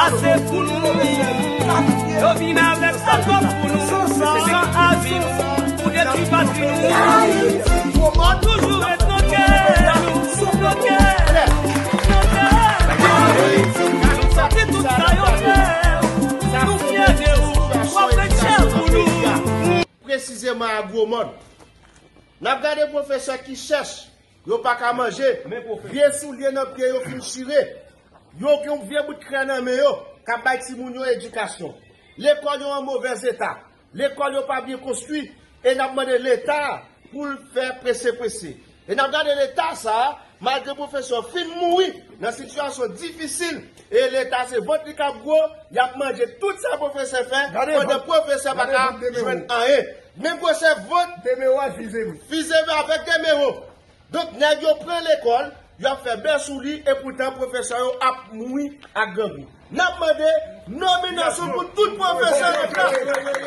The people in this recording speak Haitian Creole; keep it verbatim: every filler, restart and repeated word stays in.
Ase pou nou. Yo vin avèk sa twòp pou nou. San avi nou, pou detwi patri nou. Ou toujou ret nan kè nou. Nan kè, nan kè. Malgre tout sa yo fè, nou fyè de ou. W ap ret chè pou nou. Presizeman a Gwomòn. N ap gade pwofesè ki chèch, yo pa ka manje, vye soulye nan pye yo fin chire, yo gen yon vye bout krè nan men yo, k ap bay timoun yo edikasyon. Lekòl yo an movèz eta, lekòl yo pa byen konstwi, e n ap mande Leta pou l fè prese prese. E n ap gade Leta sa a, malgre pwofesè yo fin mouri nan sitiyasyon difisil, e Leta se vant li k ap gwo, y ap manje tout sa pwofesè fè, pandan pwofesè pa ka jwenn anyen. Men pwofesè vant, fize men avèk demewo. Donk, nèg yo pran lekòl, y ap fè bè sou li, e poutan pwofesè yo ap mouri ak grangou. N ap mande nominasyon pou tout pwofesè nan klas.